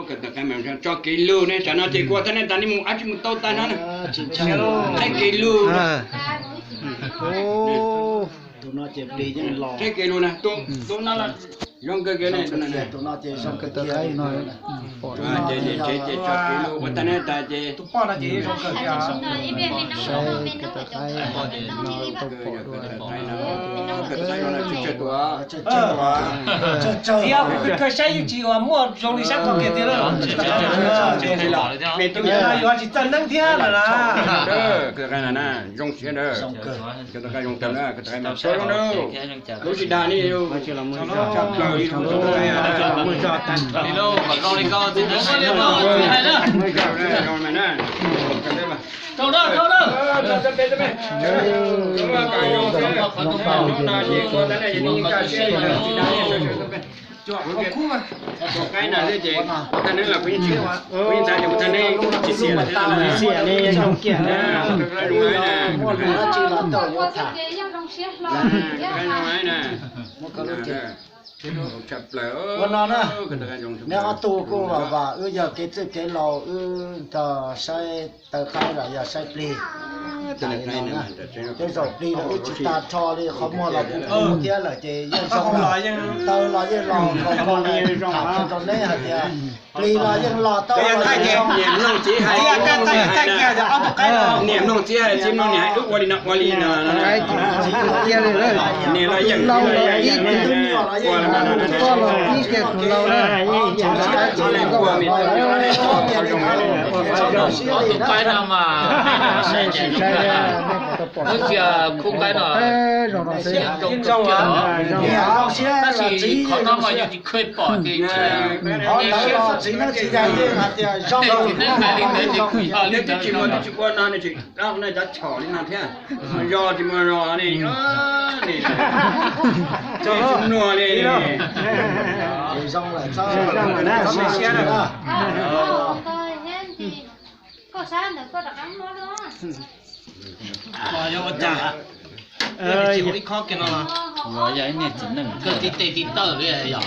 Tso kev lug ne, tsam no ces kuv tas ne, tas ne mus ab tsi mus tau tas no ne. Thaij kev lug. Thaij kev lug na, tus no zoo kawg kiag ne. Ces ces tso kev lug ua tas ne tas ces Kawg saib yeej tsis muaj zoo li sab qhov kiag tiag lawm. Yuav tsis txawj neeb thiab lawm na. Zoo siab na. Kawg tau zoo tag na, kawg tau zoo na. Lub tsis dag li, tshaj plaws li. Zoo li koj txiv neeb li no, txiv hais na. Qaib na thiab ces tag neeb los kuv yeej tsis, kuv yeej xav tias kuv tag neeb tsis xiam lawm thiab. Xiam li zoo kiag na. Muaj dab tsi los tau yuav tham. Muaj koj lub cev. Ua no na, neb ob tug kuj vam vam wb yog kev txwj kev laus, wb nrog saib taw qaib los yog saib plig. Tej zaum plig los wb tsis tag nrho li, qhov muag los kuj kub thiab lawm ces yeej zoo, taw los yeej los nkaus nkaus li. Tham rau neb hais tias plig los yeej los tau. Niam mloog txiv hais, niam mloog txiv hais, txiv mloog niam hais, wb ua li no ua li no. Niam los yeej, tus nyuam los yeej, tus koj los ib kiag tus laus na. Tus qaib no mas, ib txhia khub qaib no zoo zoo siab, tab sis qhov no mas yus tsis kheev pom ces, qhov ntawd los txiv neeb tsis hais yeej hais tias zoo, txiv neeb hais li ntawd ces kuj yog li ntawd. Twb tsis muaj, twb tsis ua no ne, tsis cov chom li no thiab. Zoo tsis muaj zoo li, tsis muaj li. Zoo lawm txhob, txhob siab na. Ua cas ib khob kiag no los yog ib niag txiv neej kawg tib teg tib taw li yog.